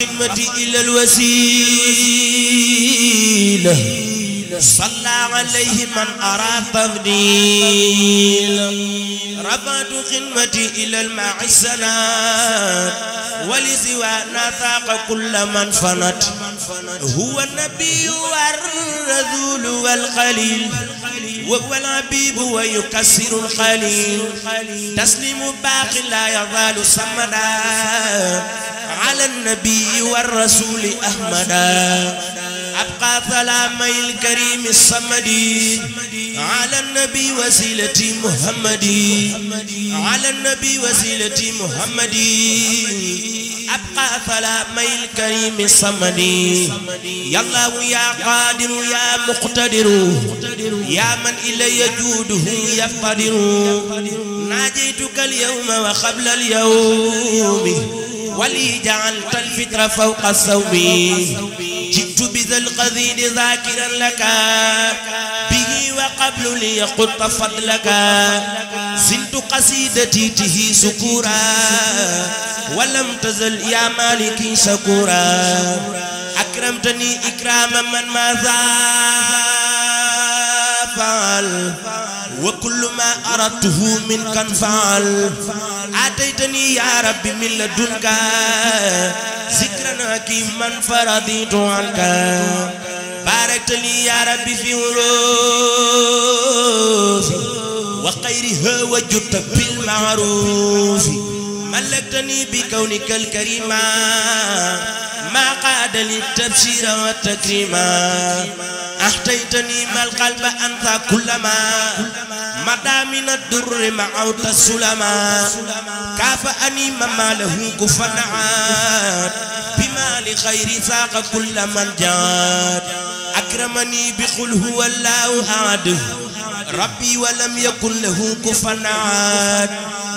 خدمتي إلى الوسيلة صلى عليه من أراد تفضيل رفعت خدمتي إلى المعسلات ولسوانا ثاق كل من فنت هو النبي والرسول والخليل وهو الحبيب ويكسر الخليل تسليم باق لا يزال سمدا على النبي والرسول أحمدا أبقى سلامي الكريم الصمدي على النبي وسيلتي محمدي على النبي وسيلتي محمدي أبقى سلامي الكريم الصمدي يا الله يا قادر يا مقتدر يا من إلي جوده يقتدر ناجيتك اليوم وقبل اليوم ولي جعلت الفطر فوق الصوم جئت بذا القذيد ذاكرا لك به وقبل ليقط فضلك زلت قصيدتي به سكورا ولم تزل يا مالكي شكورا أكرمتني إكرام من ماذا فعل وكل ما أردته منك انفعل آتيتني يا ربي من لدنك ذكرا حكيما فرضيت عنك باركت لي يا ربي في عروف وخيرها وجدت بالمعروف ملكتني بكونك الكريم ما قاد للتبشير والتكريم أحتيتني ما القلب أنت كلما مدى من الدر معوت السلما كافأني مما له كفنعات بما لخير ساق كل من جاد أكرمني بقل هو الله أحد ربي ولم يكن له كفنعات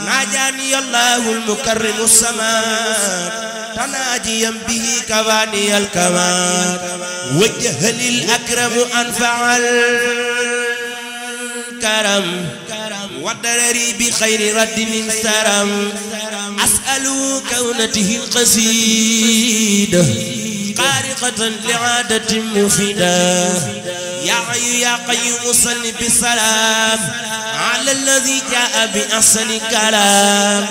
ناجاني الله المكرم السماء تناجيا به كواني الكمال وجه للأكرم أنفع الكرم ودرري بخير رد سرم أسأل كونته القصيدة قارقة لعادة مفيدة يا حي يا قيوم صل بالسلام على الذي جاء بأحسن كلام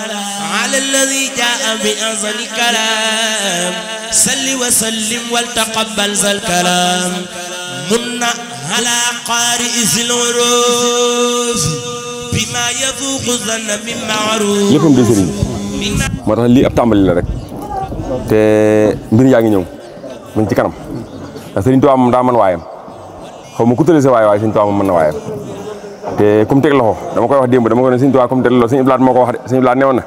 على الذي جاء بأحسن كلام صل وسلم والتقبل ذا الكلام من على قارئ العروف بما يذوق ظن من معروف léppam di sëriñ moo tax lii ab tàmbali la rek te mbir yaa ngi ñëw mu ngi ci kanam ndax sëriñ Tuubaa moom daa mën waayam xaw ma ku tële sa waaye sëriñ Tuubaa moom mën na waayam te kum teg loxo dama koy wax démb dama ko ne sëriñ Tuubaa kum teg loxo sëriñ Blaat moo ko wax de sëriñ Blaat newoon na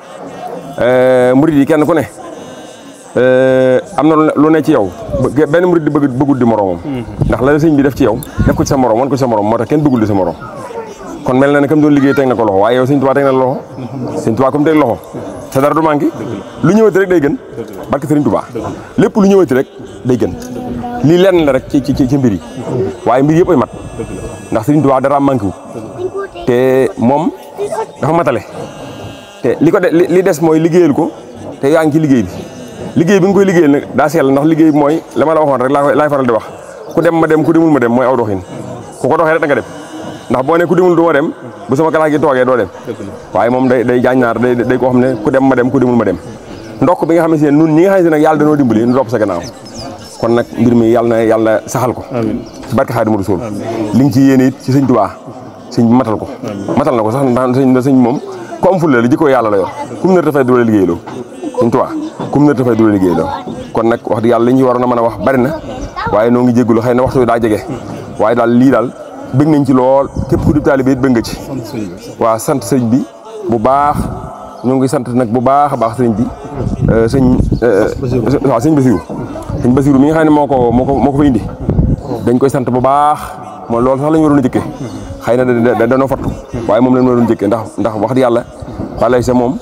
murid yi kenn ku ne am na lu ne ci yow benn murid di bëggul di moromam ndax la sëriñ bi def ci yow def ko ci sa morom wan ko ci sa morom moo tax kenn bëggul di sa morom kon mel na ne kam doon liggéey teg na ko loxo waaye yow sëriñ Tuubaa teg na loxo sëriñ Tuubaa kum teg loxo sa dara du manqué lu ñëwati rek day gën barke sëriñ Tuubaa lépp lu ñëwati rek day gën lii lenn la rek ci mbir yi waaye mbir yëpp ay mat ndax sëriñ Tuubaa dara manqué wu te moom dafa matale te li des mooy liggéeyal ko te yaa ngi ci liggéey bi nga koy liggéeyal nag daa sell ndax liggéey bi mooy la ma la waxoon rek laay faral di wax ku dem ma dem ku demul ma dem mooy aw doxin ku ko doxee rek da nga dem ndax boo ne ku demul du ma dem bu sama kalaas gi toogee doo dem waaye moom day jaañnaar day koo xam ne ku dem ma dem ku demul ma dem ndokk bi nga xam ne nun ñi nga xam ne nag yàlla danoo dimbali nu topp sa gannaaw kon nag mbir mi yàlla saxal ko ci barke Xaadimu Rasuul li nga ci yéene it ci sëñ Tuubaa sëñ matal ko matal na ko sax ndax sëñ moom ku am fulla la jikko yàlla la yor kum ne dafay du la liggéeyloo sëñ Tuubaa kum ne dafay du la liggéeyloo kon nag wax dëgg yàlla li ñu waroon a mën a wax bari na waaye noo ngi jéggulu xëy na waxtu daa jege waaye daal lii daal bëgg nañ ci lool képp ku di taalibe it bëgg nga ci waaw sant sëñ bi bu baax ñu ngi sant nag bu baax a baax sëñ bi waaw sëñ Basiru mi nga xam ne moo ko fa indi dañ koy sant bu baax moom loolu sax la ñu waroon a jëkkee xëy na danoo fattu waaye moom lañ waroon a jëkkee ndax wax dëgg yàlla xale sa moom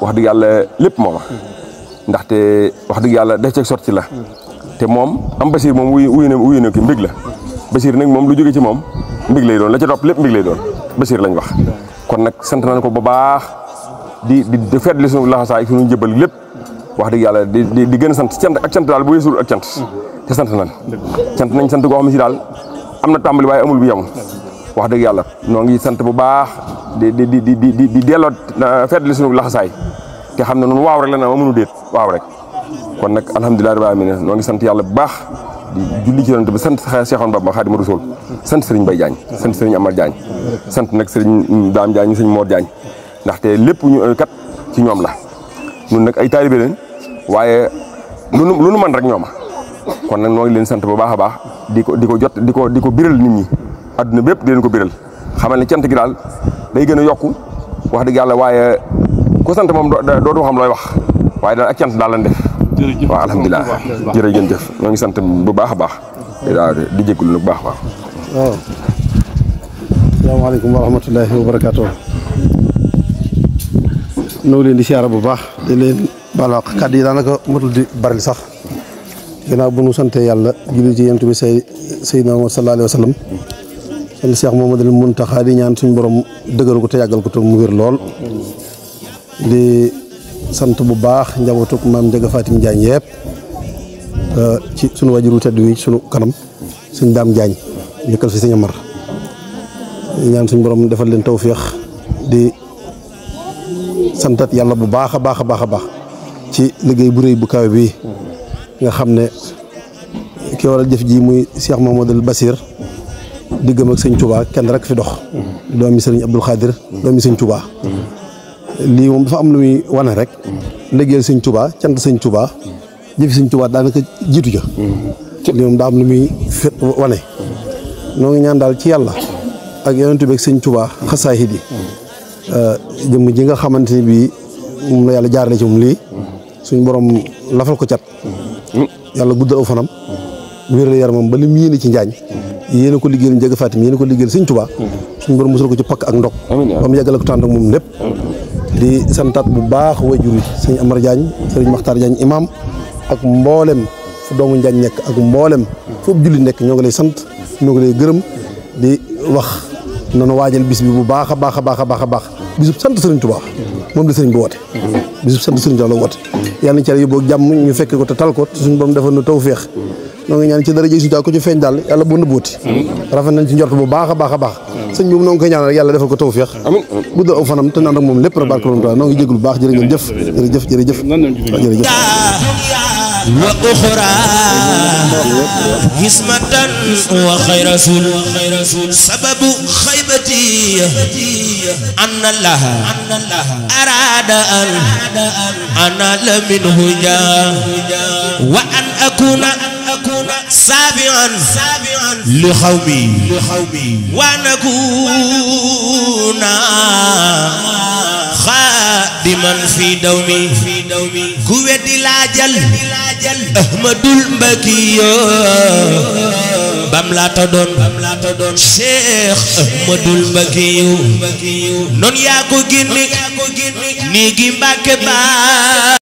wax dëgg yàlla lépp mooma ndaxte wax dëgg yàlla def ceeg sorti la te moom am Basir moom wuyu na ki mbég la Basir nag moom lu jóge ci moom mbég lay doon la ca topp lépp mbég lay doon Basir lañ wax kon nag sant nañ ko bu baax di fetli suñu laxasaay suñu jëbal lépp wax dëgg yàlla di gën a sant ak cant daal bu weesul ak cant te sant nañ sant goo xam ne si daal am na tàmbali waaye amul bu yem wax dëgg yàlla noo ngi sant bu baax di delloo feddali sunu laxasaay te xam ne noonu waaw rek la na ma mënu déet waaw rek kon nag alhamdulilah rabbil alamin noo ngi sant yàlla bu baax di julli ci yonent bi sant Seexoon Bamba Xaadimu Rasuul sant Serigne Mbaye Diagne sant Serigne Amar Diagne sant nag Serigne Dame Diagne Serigne Mor Diagne ndaxte lépp ñu kat ci ñoom la ñun nag ay taalibe leen waaye lu nu man rek ñooma kon nag noo ngi leen sant bu baax a baax di ko biral nit ñi adduna bépp di leen ko biral xamal ne cant gi daal day gën a yokku wax dëgg yàlla waaye ko sant moom doo xam looy wax waaye daal ak cant daal lañ def waaw alhamdulilah jërëjëf ñoo ngi sant bu baax a baax di jégalu bu baax a baax. waaw asalaamaaleykum wa rahmatullahi wa barakaatu. ñoo ngi leen di siyaara bu baax di leen baal wax kàddu yi daanaka matul di bari sax ginnaaw bu nu sante yàlla julli ci yonent bi Seydina Muhammad sallallahu alayhi wa sallam sant Cheikh Mouhamadoul Mountakha di ñaan suñu borom dëgëral ko te yàggal ko te mu wér lool di sant bu baax njabootuk maam Ndiaga Fatim Diagne yëpp ci sunu wajuru tedd wi sunu kanam sëñ Dame Diagne yëkkal fi sëñ Amar ñaan suñu borom defal leen tawféex di santat yàlla bu baax a baax a baax a baax ci liggéey bu rëy bu kawe bi nga xam ne ki waral jëf ji muy Cheikh Mouhamadoul Bassir diggam ak sëñ Touba kenn rek fi dox doomi sëriñ Abdoul Khadir doomi sëñ Touba lii moom dafa am lu muy wane rek liggéeyal sëñ Touba cant sëñ Touba jëfi sëñ Touba daanaka jiitu ja lii moom daa am lu muy wane noo ngi ñaan daal ci yàlla ak yonent bi ak sëñ Touba xasaayid yi jëmm ji nga xamante ni bii moom la yàlla jaarale ci moom lii suñ borom lafal ko cat yàlla guddal aw fanam wéral yaramam ba li mu yéene ci njaañ yéene ko liggéeyal Ndiaga Fatim yéene ko liggéeyal sëñ Touba suñ borom musal ko ci pakk ak ndok ba mu yàggale ko tànd ak moom lépp di santaat bu baax wajur yi sëñ Amar Diagne sëriñ Makhtar Diagne imam ak mboolem fu doomu Njaañ nekk ak mboolem foofu julli nekk ñoo ngi lay sant ñoo ngi lay gërëm di wax nanu waajal bis bi bu baax a baax a baax a baax a baax bisub sant sëriñ Touba moom la sëriñ bi woote bisub sant sëriñ Touba la woote yàlla nañ ci yóbbu ak jàmm ñu fekke ko te tal ko te suñu borom defal nu tawféex noo ngi ñaan ci dara jëy suñu ko ci feeñ daal yàlla bu nëbbooti rafet nañ ci njort bu baax a baax a baax sëñ bi noo ngi koy ñaan rek yàlla defal ko tawféex guddal aw fanam te naan ak moom lépp rek barke loolu noo ngi jéglu bu baax jërë ngeen jëf jërëjëf wa uxra hismatan wa xayra rasul sababu xaybati anna allaha arada an anala minhu ja wa an akuna sabian li xawmi wa nakuna xaadiman fi dawmi ku weddi laajal Ahmadul Mbakiyo bam laata doon Cheikh Ahmadul Mbakiyo noon yaa ko génne nii gi Mbàkke ba